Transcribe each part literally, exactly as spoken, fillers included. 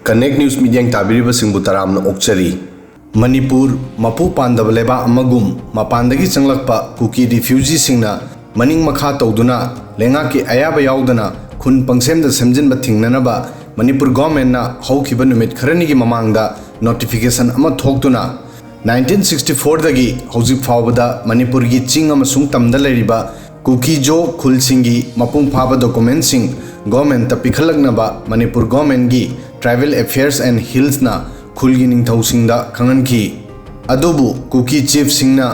Connect News ꯃꯤꯠꯌꯦꯡ ꯇꯥꯕꯤꯔꯤꯕꯁꯤꯡꯕꯨ ꯇꯔꯥꯝꯅ ꯑꯣꯛꯆꯔꯤ꯫ ꯃꯅꯤꯄꯨꯔ ꯃꯄꯨ ꯄꯥꯟꯗꯕ ꯂꯩꯕꯥꯛ ꯑꯃꯒꯨꯝ ꯃꯄꯥꯟꯗꯒꯤ ꯆꯪꯂꯛꯄ ꯀꯨꯀꯤ ꯔꯤꯐ꯭ꯌꯨꯖꯤꯁꯤꯡꯅ ꯃꯅꯤꯡ ꯃꯈꯥ ꯇꯧꯗꯨꯅ ꯂꯩꯉꯥꯛꯀꯤ ꯑꯌꯥꯕ ꯌꯥꯎꯗꯅ ꯈꯨꯟ ꯄꯪꯁꯦꯝꯗ ꯁꯦꯝꯖꯤꯟꯕ ꯊꯤꯡꯅꯅꯕ ꯃꯅꯤꯄꯨꯔ ꯒꯣꯔꯃꯦꯟꯅ ꯍꯧꯈꯤꯕ ꯅꯨꯃꯤꯠ ꯈꯔꯅꯤꯒꯤ ꯃꯃꯥꯡꯗ ꯅꯣꯇꯤꯐꯤꯀꯦꯁꯟ ꯑꯃ ꯊꯣꯛꯇꯨꯅ ꯅꯥꯏꯟꯇꯤꯟ ꯁꯤꯛꯁꯇꯤ ꯐꯣꯔꯗꯒꯤ ꯍꯧꯖꯤꯛ ꯐꯥꯎꯕꯗ ꯃꯅꯤꯄꯨꯔꯒꯤ ꯆꯤꯡ ꯑꯃꯁꯨꯡ ꯇꯝꯗ ꯂꯩꯔꯤꯕ ꯀꯨꯀꯤ ꯖꯣ ꯈꯨꯜꯁꯤꯡꯒꯤ ꯃꯄꯨꯡ ꯐꯥꯕ ꯗꯣꯀꯨꯃꯦꯟꯁꯤꯡ ꯒꯣꯔꯃꯦꯟꯇ ꯄꯤꯈꯠꯂꯛꯅꯕ ꯃꯅꯤꯄꯨꯔ ꯒꯣꯔꯃꯦꯟꯒꯤ Tribal Affairs and Hillsꯅ ꯈꯨꯜꯒꯤ ꯅꯤꯡꯊꯧꯁꯤꯡꯗ ꯈꯪꯍꯟꯈꯤ꯫ ꯑꯗꯨꯕꯨ ꯀꯨꯀꯤ ꯆꯤꯐꯁꯤꯡꯅ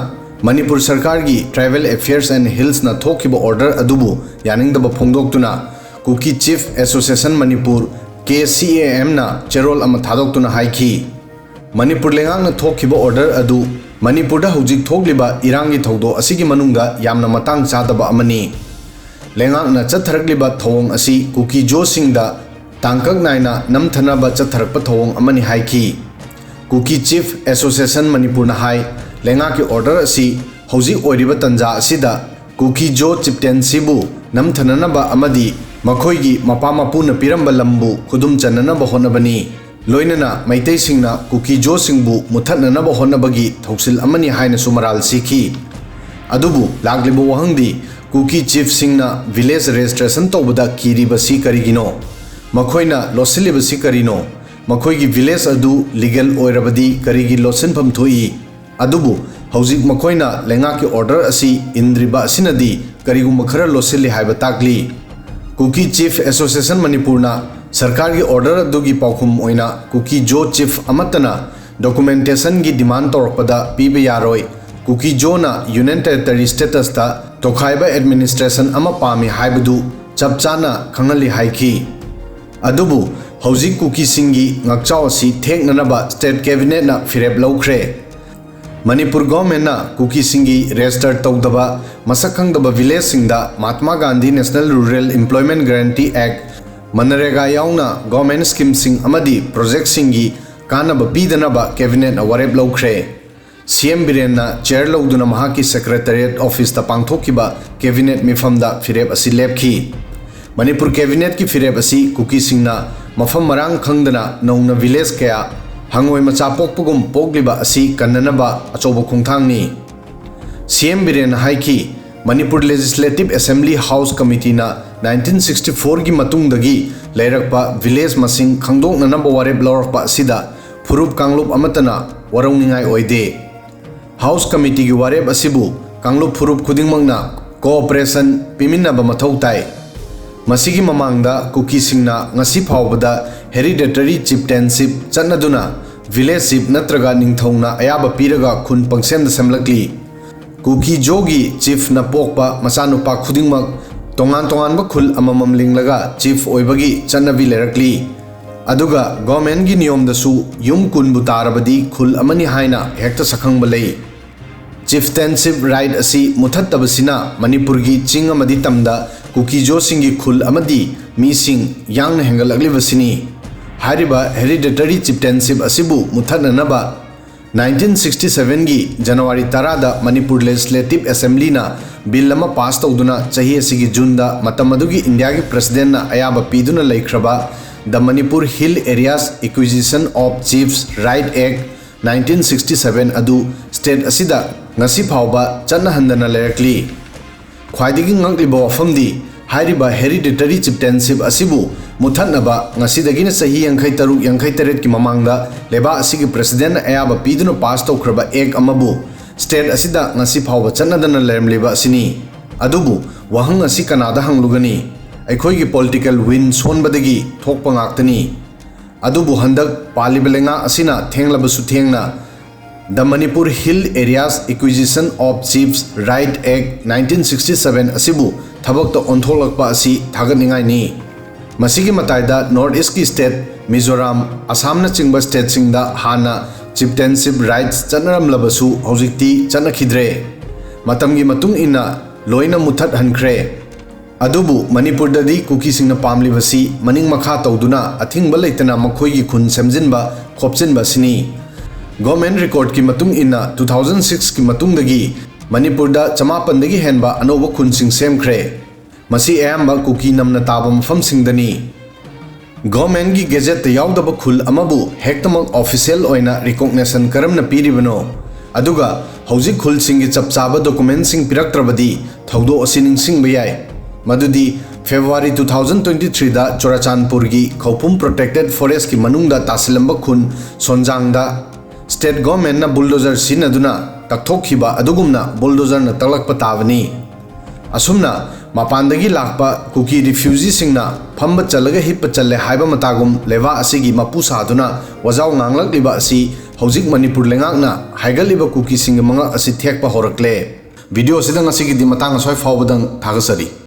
ꯃꯅꯤꯄꯨꯔ ꯁꯔꯀꯥꯔꯒꯤ Tribal Affairs and Hillsꯅ ꯊꯣꯛꯈꯤꯕ ꯑꯣꯔꯗꯔ ꯑꯗꯨꯕꯨ ꯌꯥꯅꯤꯡꯗꯕ ꯐꯣꯡꯗꯣꯛꯇꯨꯅ Kuki chief association Manipur, K C A ꯑꯦꯝꯅ ꯆꯦꯔꯣꯜ ꯑꯃ ꯊꯥꯗꯣꯛꯇꯨꯅ ꯍꯥꯏꯈꯤ, ꯃꯅꯤꯄꯨꯔ ꯂꯩꯉꯥꯛꯅ ꯊꯣꯛꯈꯤꯕ ꯑꯣꯔꯗꯔ ꯑꯗꯨ ꯃꯅꯤꯄꯨꯔꯗ ꯍꯧꯖꯤꯛ ꯊꯣꯛꯂꯤꯕ ꯏꯔꯥꯡꯒꯤ ꯊꯧꯗꯣꯛ ꯑꯁꯤꯒꯤ ꯃꯅꯨꯡꯗ ꯌꯥꯝꯅ ꯃꯇꯥꯡ ꯆꯥꯗꯕ ꯑꯃꯅꯤ꯫ ꯂꯩꯉꯥꯛꯅ ꯆꯠꯊꯔꯛꯂꯤꯕ ꯊꯧꯑꯣꯡ ꯑꯁꯤ ꯀꯨꯀꯤ ꯖꯣꯁꯤꯡꯗ ꯇꯥꯡꯀꯛ ꯅꯥꯏꯅ ꯅꯝꯊꯅꯕ ꯆꯠꯊꯔꯛꯄ ꯊꯧꯑꯣꯡ ꯑꯃꯅꯤ ꯍꯥꯏꯈꯤ꯫ ꯀꯨꯀꯤ ꯆꯤꯐ ꯑꯦꯁꯣꯁꯤꯌꯦꯁꯟ ꯃꯅꯤꯄꯨꯔꯅ ꯍꯥꯏ, ꯂꯩꯉꯥꯛꯀꯤ ꯑꯣꯔꯗꯔ ꯑꯁꯤ ꯍꯧꯖꯤꯛ ꯑꯣꯏꯔꯤꯕ ꯇꯟꯖꯥ ꯑꯁꯤꯗ ꯀꯨꯀꯤ ꯖꯣ ꯆꯤꯞꯇꯦꯟꯁꯤꯕꯨ ꯅꯝꯊꯅꯅꯕ ꯑꯃꯗꯤ ꯃꯈꯣꯏꯒꯤ ꯃꯄꯥ ꯃꯄꯨꯅ ꯄꯤꯔꯝꯕ ꯂꯝꯕꯨ ꯈꯨꯗꯨꯝ ꯆꯟꯅꯅꯕ ꯍꯣꯠꯅꯕꯅꯤ꯫ ꯂꯣꯏꯅꯅ ꯃꯩꯇꯩꯁꯤꯡꯅ ꯀꯨꯀꯤ ꯖꯣꯁꯤꯡꯕꯨ ꯃꯨꯠꯊꯠꯅꯅꯕ ꯍꯣꯠꯅꯕꯒꯤ ꯊꯧꯁꯤꯜ ꯑꯃꯅꯤ ꯍꯥꯏꯅꯁꯨ ꯃꯔꯥꯜ ꯁꯤꯈꯤ꯫ ꯑꯗꯨꯕꯨ ꯂꯥꯛꯂꯤꯕ ꯋꯥꯍꯪꯗꯤ, ꯀꯨꯀꯤ ꯆꯤꯐꯁꯤꯡꯅ ꯚꯤꯂꯦꯖ ꯔꯦꯖꯤꯁꯇ꯭ꯔꯦꯁꯟ ꯇꯧꯕꯗ ꯀꯤꯔꯤꯕꯁꯤ ꯀꯔꯤꯒꯤꯅꯣ? ꯃꯈꯣꯏꯅ ꯂꯣꯠꯁꯤꯜꯂꯤꯕꯁꯤ ꯀꯔꯤꯅꯣ? ꯃꯈꯣꯏꯒꯤ ꯚꯤꯂꯦꯖ ꯑꯗꯨ ꯂꯤꯒꯦꯜ ꯑꯣꯏꯔꯕꯗꯤ ꯀꯔꯤꯒꯤ ꯂꯣꯠꯁꯤꯟꯐꯝ ꯊꯣꯛꯏ? ꯑꯗꯨꯕꯨ ꯍꯧꯖꯤꯛ ꯃꯈꯣꯏꯅ ꯂꯩꯉꯥꯛꯀꯤ ꯑꯣꯔꯗꯔ ꯑꯁꯤ ꯏꯟꯗ꯭ꯔꯤꯕ ꯑꯁꯤꯅꯗꯤ ꯀꯔꯤꯒꯨꯝꯕ ꯈꯔ ꯂꯣꯠꯁꯤꯜꯂꯤ ꯍꯥꯏꯕ ꯇꯥꯛꯂꯤ꯫ ꯀꯨꯀꯤ ꯆꯤꯐ ꯑꯦꯁꯣꯁꯤꯌꯦꯁꯟ ꯃꯅꯤꯄꯨꯔꯅ ꯁꯔꯀꯥꯔꯒꯤ ꯑꯣꯔꯗꯔ ꯑꯗꯨꯒꯤ ꯄꯥꯎꯈꯨꯝ ꯑꯣꯏꯅ ꯀꯨꯀꯤ ꯖꯣ ꯆꯤꯐ ꯑꯃꯠꯇꯅ ꯗꯣꯀꯨꯃꯦꯟꯇꯦꯁꯟꯒꯤ ꯗꯤꯃꯥꯟ ꯇꯧꯔꯛꯄꯗ ꯄꯤꯕ ꯌꯥꯔꯣꯏ, ꯀꯨꯀꯤ ꯖꯣꯅ ꯌꯨꯅꯤꯌꯟ ꯇꯦꯔꯤꯇꯣꯔꯤ ꯁ꯭ꯇꯦꯇꯁꯇ ꯇꯣꯈꯥꯏꯕ ꯑꯦꯗꯃꯤꯅꯤꯁꯇ꯭ꯔꯦꯁꯟ ꯑꯃ ꯄꯥꯝꯃꯤ ꯍꯥꯏꯕꯗꯨ ꯆꯞ ꯆꯥꯅ ꯈꯪꯍꯜꯂꯤ ꯍꯥꯏꯈꯤ꯫ ꯑꯗꯨꯕꯨ ꯍꯧꯖꯤꯛ ꯀꯨꯀꯤꯁꯤꯡꯒꯤ ꯉꯥꯛꯆꯥꯎ ꯑꯁꯤ ꯊꯦꯛꯅꯅꯕ ꯁ꯭ꯇꯦꯠ ꯀꯦꯕꯤꯅꯦꯠꯅ ꯐꯤꯔꯦꯞ ꯂꯧꯈ꯭ꯔꯦ꯫ ꯃꯅꯤꯄꯨꯔ ꯒꯣꯔꯃꯦꯟꯅ ꯀꯨꯀꯤꯁꯤꯡꯒꯤ ꯔꯦꯖꯤꯁꯇꯔ ꯇꯧꯗꯕ ꯃꯁꯛ ꯈꯪꯗꯕ ꯚꯤꯂꯦꯖꯁꯤꯡꯗ Mahatma Gandhi national rural employment guarantee act, MNREGA ꯌꯥꯎꯅ ꯒꯣꯔꯃꯦꯟ ꯁ꯭ꯀꯤꯝꯁꯤꯡ ꯑꯃꯗꯤ ꯄ꯭ꯔꯣꯖꯦꯛꯁꯤꯡꯒꯤ ꯀꯥꯟꯅꯕ ꯄꯤꯗꯅꯕ ꯀꯦꯕꯤꯅꯦꯠꯅ ꯋꯥꯔꯦꯞ ꯂꯧꯈ꯭ꯔꯦ꯫ ꯁꯤ ꯑꯦꯝ ꯕꯤꯔꯦꯟꯅ ꯆꯦꯌꯔ ꯂꯧꯗꯨꯅ ꯃꯍꯥꯛꯀꯤ ꯁꯦꯀ꯭ꯔꯦꯇꯔꯤꯌꯦꯠ ꯑꯣꯐꯤꯁꯇ ꯄꯥꯡꯊꯣꯛꯈꯤꯕ ꯀꯦꯕꯤꯅꯦꯠ ꯃꯤꯐꯝꯗ ꯐꯤꯔꯦꯞ ꯑꯁꯤ ꯂꯦꯞꯈꯤ꯫ ꯃꯅꯤꯄꯨꯔ ꯀꯦꯕꯤꯅꯦꯠꯀꯤ ꯐꯤꯔꯦꯞ ꯑꯁꯤ ꯀꯨꯀꯤꯁꯤꯡꯅ ꯃꯐꯝ ꯃꯔꯥꯡ ꯈꯪꯗꯅ ꯅꯧꯅ ꯚꯤꯂꯦꯖ ꯀꯌꯥ ꯍꯪꯉꯣꯏ ꯃꯆꯥ ꯄꯣꯛꯄꯒꯨꯝ ꯄꯣꯛꯂꯤꯕ ꯑꯁꯤ ꯀꯟꯅꯅꯕ ꯑꯆꯧꯕ ꯈꯣꯡꯊꯥꯡꯅꯤ꯫ ꯁꯤ ꯑꯦꯝ ꯕꯤꯔꯦꯟꯅ ꯍꯥꯏꯈꯤ, ꯃꯅꯤꯄꯨꯔ ꯂꯦꯖꯤꯁꯂꯦꯇꯤꯚ ꯑꯦꯁꯦꯝꯕ꯭ꯂꯤ ꯍꯥꯎꯁ ꯀꯃꯤꯇꯤꯅ ꯅꯥꯏꯟꯇꯤꯟ ꯁꯤꯛꯁꯇꯤ ꯐꯣꯔꯒꯤ ꯃꯇꯨꯡꯗꯒꯤ ꯂꯩꯔꯛꯄ ꯚꯤꯂꯦꯖ ꯃꯁꯤꯡ ꯈꯪꯗꯣꯛꯅꯅꯕ ꯋꯥꯔꯦꯞ ꯂꯧꯔꯛꯄ ꯑꯁꯤꯗ ꯐꯨꯔꯨꯞ ꯀꯥꯡꯂꯨꯞ ꯑꯃꯠꯇꯅ ꯋꯥꯔꯧꯅꯤꯡꯉꯥꯏ ꯑꯣꯏꯗꯦ꯫ ꯍꯥꯎꯁ ꯀꯃꯤꯇꯤꯒꯤ ꯋꯥꯔꯦꯞ ꯑꯁꯤꯕꯨ ꯀꯥꯡꯂꯨꯞ ꯐꯨꯔꯨꯞ ꯈꯨꯗꯤꯡꯃꯛꯅ ꯀꯣꯑꯣꯄꯔꯦꯁꯟ ꯄꯤꯃꯤꯟꯅꯕ ꯃꯊꯧ ꯇꯥꯏ꯫ ꯃꯁꯤꯒꯤ ꯃꯃꯥꯡꯗ ꯀꯨꯀꯤꯁꯤꯡꯅ ꯉꯁꯤ ꯐꯥꯎꯕꯗ ꯍꯦꯔꯤꯗꯦꯇꯔꯤ ꯆꯤꯞꯇꯦꯟꯁꯤꯞ ꯆꯠꯅꯗꯨꯅ ꯚꯤꯂꯦꯖ ꯆꯤꯐ ꯅꯠꯇ꯭ꯔꯒ ꯅꯤꯡꯊꯧꯅ ꯑꯌꯥꯕ ꯄꯤꯔꯒ ꯈꯨꯟ ꯄꯪꯁꯦꯝꯗ ꯁꯦꯝꯂꯛꯂꯤ꯫ ꯀꯨꯀꯤ ꯖꯣꯒꯤ ꯆꯤꯐꯅ ꯄꯣꯛꯄ ꯃꯆꯥꯅꯨꯄꯥ ꯈꯨꯗꯤꯡꯃꯛ ꯇꯣꯉꯥꯟ ꯇꯣꯉꯥꯟꯕ ꯈꯨꯜ ꯑꯃꯃꯝ ꯂꯤꯡꯂꯒ ꯆꯤꯐ ꯑꯣꯏꯕꯒꯤ ꯆꯠꯅꯕꯤ ꯂꯩꯔꯛꯂꯤ꯫ ꯑꯗꯨꯒ ꯒꯣꯔꯃꯦꯟꯒꯤ ꯅꯤꯌꯣꯝꯗꯁꯨ ꯌꯨꯝ ꯀꯨꯟꯕꯨ ꯇꯥꯔꯕꯗꯤ ꯈꯨꯜ ꯑꯃꯅꯤ ꯍꯥꯏꯅ ꯍꯦꯛꯇ ꯁꯛꯈꯪꯕ ꯂꯩ꯫ ꯆꯤꯐꯇꯦꯟꯁꯤꯞ ꯔꯥꯏꯠ ꯑꯁꯤ ꯃꯨꯊꯠꯇꯕꯁꯤꯅ ꯃꯅꯤꯄꯨꯔꯒꯤ ꯆꯤꯡ ꯑꯃꯗꯤ ꯇꯝꯗ ꯀꯨꯀꯤꯖꯣꯁꯤꯡꯒꯤ ꯈꯨꯜ ꯑꯃꯗꯤ ꯃꯤꯁꯤꯡ ꯌꯥꯡꯅ ꯍꯦꯟꯒꯠꯂꯛꯂꯤꯕꯁꯤꯅꯤ꯫ ꯍꯥꯏꯔꯤꯕ ꯍꯦꯔꯤꯗꯦꯇꯔꯤ ꯆꯤꯐꯇꯦꯟꯁꯤꯞ ꯑꯁꯤꯕꯨ ꯃꯨꯊꯠꯅꯅꯕ ꯅꯥꯏꯟꯇꯤꯟ ꯁꯤꯛꯁꯇꯤ ꯁꯚꯦꯟꯒꯤ ꯖꯅꯋꯥꯔꯤ ꯇꯔꯥꯗ ꯃꯅꯤꯄꯨꯔ ꯂꯦꯖꯤꯁꯂꯦꯇꯤꯚ ꯑꯦꯁꯦꯝꯕ꯭ꯂꯤꯅ ꯕꯤꯜ ꯑꯃ ꯄꯥꯁ ꯇꯧꯗꯨꯅ ꯆꯍꯤ ꯑꯁꯤꯒꯤ ꯖꯨꯟꯗ ꯃꯇꯝ ꯑꯗꯨꯒꯤ ꯏꯟꯗꯤꯌꯥꯒꯤ ꯄ꯭ꯔꯁꯤꯗꯦꯟꯠꯅ ꯑꯌꯥꯕ ꯄꯤꯗꯨꯅ ꯂꯩꯈ꯭ꯔꯕ The Manipur Hill Areas Acquisition of Chiefs Right Act nineteen sixty seven ꯑꯗꯨ ꯁ꯭ꯇꯦꯠ ꯑꯁꯤꯗ ꯉꯁꯤ ꯐꯥꯎꯕ ꯆꯠꯅꯍꯟꯗꯅ ꯂꯩꯔꯛꯂꯤ꯫ ꯈ꯭ꯋꯥꯏꯗꯒꯤ ꯉꯛꯂꯤꯕ ꯋꯥꯐꯝꯗꯤ, ꯍꯥꯏꯔꯤꯕ ꯍꯦꯔꯤꯗꯤꯇꯔꯤ ꯆꯤꯞꯇꯦꯟꯁꯤꯞ ꯑꯁꯤꯕꯨ ꯃꯨꯠꯊꯠꯅꯕ ꯉꯁꯤꯗꯒꯤꯅ ꯆꯍꯤ ꯌꯥꯡꯈꯩ ꯇꯔꯨꯛ ꯌꯥꯡꯈꯩ ꯇꯔꯦꯠꯀꯤ ꯃꯃꯥꯡꯗ ꯂꯩꯕꯥꯛ ꯑꯁꯤꯒꯤ ꯄ꯭ꯔꯁꯤꯗꯦꯟꯠꯅ ꯑꯌꯥꯕ ꯄꯤꯗꯨꯅ ꯄꯥꯁ ꯇꯧꯈ꯭ꯔꯕ ꯑꯦꯛ ꯑꯃꯕꯨ ꯁ꯭ꯇꯦꯠ ꯑꯁꯤꯗ ꯉꯁꯤ ꯐꯥꯎꯕ ꯆꯠꯅꯗꯅ ꯂꯩꯔꯝꯂꯤꯕ ꯑꯁꯤꯅꯤ꯫ ꯑꯗꯨꯕꯨ ꯋꯥꯍꯪ ꯑꯁꯤ ꯀꯅꯥꯗ ꯍꯪꯂꯨꯒꯅꯤ? ꯑꯩꯈꯣꯏꯒꯤ ꯄꯣꯂꯤꯇꯤꯀꯦꯜ ꯋꯤꯟ ꯁꯣꯟꯕꯗꯒꯤ ꯊꯣꯛꯄ ꯉꯥꯛꯇꯅꯤ꯫ ꯑꯗꯨꯕꯨ ꯍꯟꯗꯛ ꯄꯥꯜꯂꯤꯕ ꯂꯩꯉꯥꯛ ꯑꯁꯤꯅ ꯊꯦꯡꯂꯕꯁꯨ ꯊꯦꯡꯅ The Manipur Hill Areas Acquisition of Chiefs Right Act nineteen sixty seven ꯑꯁꯤꯕꯨ ꯊꯕꯛꯇ ꯑꯣꯟꯊꯣꯛꯂꯛꯄ ꯑꯁꯤ ꯊꯥꯒꯠꯅꯤꯡꯉꯥꯏꯅꯤ꯫ ꯃꯁꯤꯒꯤ ꯃꯇꯥꯏꯗ ꯅꯣꯔꯠ ꯏꯁ꯭ꯠꯀꯤ ꯁ꯭ꯇꯦꯠ ꯃꯤꯖꯣꯔꯥꯝ, ꯑꯁꯥꯝꯅꯆꯤꯡꯕ ꯁ꯭ꯇꯦꯠꯁꯤꯡꯗ ꯍꯥꯟꯅ ꯆꯤꯞꯇꯦꯟꯁꯤꯞ ꯔꯥꯏꯠꯁ ꯆꯠꯅꯔꯝꯂꯕꯁꯨ ꯍꯧꯖꯤꯛꯇꯤ ꯆꯠꯅꯈꯤꯗ꯭ꯔꯦ꯫ ꯃꯇꯝꯒꯤ ꯃꯇꯨꯡ ꯏꯟꯅ ꯂꯣꯏꯅ ꯃꯨꯠꯊꯠꯍꯟꯈ꯭ꯔꯦ꯫ ꯑꯗꯨꯕꯨ ꯃꯅꯤꯄꯨꯔꯗꯗꯤ ꯀꯨꯀꯤꯁꯤꯡꯅ ꯄꯥꯝꯂꯤꯕꯁꯤ ꯃꯅꯤꯡ ꯃꯈꯥ ꯇꯧꯗꯨꯅ ꯑꯊꯤꯡꯕ ꯂꯩꯇꯅ ꯃꯈꯣꯏꯒꯤ ꯈꯨꯟ ꯁꯦꯝꯖꯤꯟꯕ ꯈꯣꯞꯆꯤꯟꯕ ꯑꯁꯤꯅꯤ꯫ ꯒꯣꯔꯃꯦꯟ ꯔꯦꯀꯣꯔꯗꯀꯤ ꯃꯇꯨꯡ ꯏꯟꯅ ꯇꯨ ꯊꯥꯎꯖꯟ ꯁꯤꯛꯁꯀꯤ ꯃꯇꯨꯡꯗꯒꯤ ꯃꯅꯤꯄꯨꯔꯗ ꯆꯃꯥꯄꯟꯗꯒꯤ ꯍꯦꯟꯕ ꯑꯅꯧꯕ ꯈꯨꯟꯁꯤꯡ ꯁꯦꯝꯈ꯭ꯔꯦ꯫ ꯃꯁꯤ ꯑꯌꯥꯝꯕ ꯀꯨꯀꯤ ꯅꯝꯅ ꯇꯥꯕ ꯃꯐꯝꯁꯤꯡꯗꯅꯤ꯫ ꯒꯣꯔꯃꯦꯟꯒꯤ ꯒꯦꯖꯦꯠꯇ ꯌꯥꯎꯗꯕ ꯈꯨꯜ ꯑꯃꯕꯨ ꯍꯦꯛꯇꯃꯛ ꯑꯣꯐꯤꯁꯤꯌꯦꯜ ꯑꯣꯏꯅ ꯔꯤꯀꯣꯛꯅꯦꯁꯟ ꯀꯔꯝꯅ ꯄꯤꯔꯤꯕꯅꯣ? ꯑꯗꯨꯒ ꯍꯧꯖꯤꯛ ꯈꯨꯜꯁꯤꯡꯒꯤ ꯆꯞ ꯆꯥꯕ ꯗꯣꯀꯨꯃꯦꯟꯁꯤꯡ ꯄꯤꯔꯛꯇ꯭ꯔꯕꯗꯤ ꯊꯧꯗꯣꯛ ꯑꯁꯤ ꯅꯤꯡꯁꯤꯡꯕ ꯌꯥꯏ꯫ ꯃꯗꯨꯗꯤ ꯐꯦꯕ꯭ꯔꯨꯋꯥꯔꯤ ꯇꯨ ꯊꯥꯎꯖꯟ ꯇ꯭ꯋꯦꯟꯇꯤ ꯊ꯭ꯔꯤꯗ ꯆꯨꯔꯥꯆꯥꯟꯄꯨꯔꯒꯤ ꯈꯧꯄꯨꯝ ꯄ꯭ꯔꯣꯇꯦꯛꯇꯦꯗ ꯐꯣꯔꯦꯁ꯭ꯠꯀꯤ ꯃꯅꯨꯡꯗ ꯇꯥꯁꯤꯜꯂꯝꯕ ꯈꯨꯟ ꯁꯣꯟꯖꯥꯡꯗ ꯁ꯭ꯇꯦꯠ ꯒꯣꯔꯃꯦꯟꯅ ꯕꯨꯜꯗꯣꯖꯔ ꯁꯤꯖꯤꯟꯅꯗꯨꯅ ꯇꯛꯊꯣꯛꯈꯤꯕ ꯑꯗꯨꯒꯨꯝꯅ ꯕꯨꯜꯗꯣꯖꯔꯅ ꯇꯛꯂꯛꯄ ꯇꯥꯕꯅꯤ꯫ ꯑꯁꯨꯝꯅ ꯃꯄꯥꯟꯗꯒꯤ ꯂꯥꯛꯄ ꯀꯨꯀꯤ ꯔꯤꯐ꯭ꯌꯨꯖꯤꯁꯤꯡꯅ ꯐꯝꯕ ꯆꯜꯂꯒ ꯍꯤꯞꯄ ꯆꯜꯂꯦ ꯍꯥꯏꯕ ꯃꯇꯥꯒꯨꯝ ꯂꯩꯕꯥꯛ ꯑꯁꯤꯒꯤ ꯃꯄꯨ ꯁꯥꯗꯨꯅ ꯋꯥꯖꯥꯎ ꯉꯥꯡꯂꯛꯂꯤꯕ ꯑꯁꯤ ꯍꯧꯖꯤꯛ ꯃꯅꯤꯄꯨꯔ ꯂꯩꯉꯥꯛꯅ ꯍꯥꯏꯒꯠꯂꯤꯕ ꯀꯨꯀꯤꯁꯤꯡꯒꯤ ꯃꯉꯛ ꯑꯁꯤ ꯊꯦꯛꯄ ꯍꯧꯔꯛꯂꯦ꯫ ꯚꯤꯗꯤꯑꯣ ꯑꯁꯤꯗ ꯉꯁꯤꯒꯤꯗꯤ ꯃꯇꯥꯡ ꯑꯁ꯭ꯋꯥꯏ ꯐꯥꯎꯕꯗꯪ ꯊꯥꯒꯠꯆꯔꯤ꯫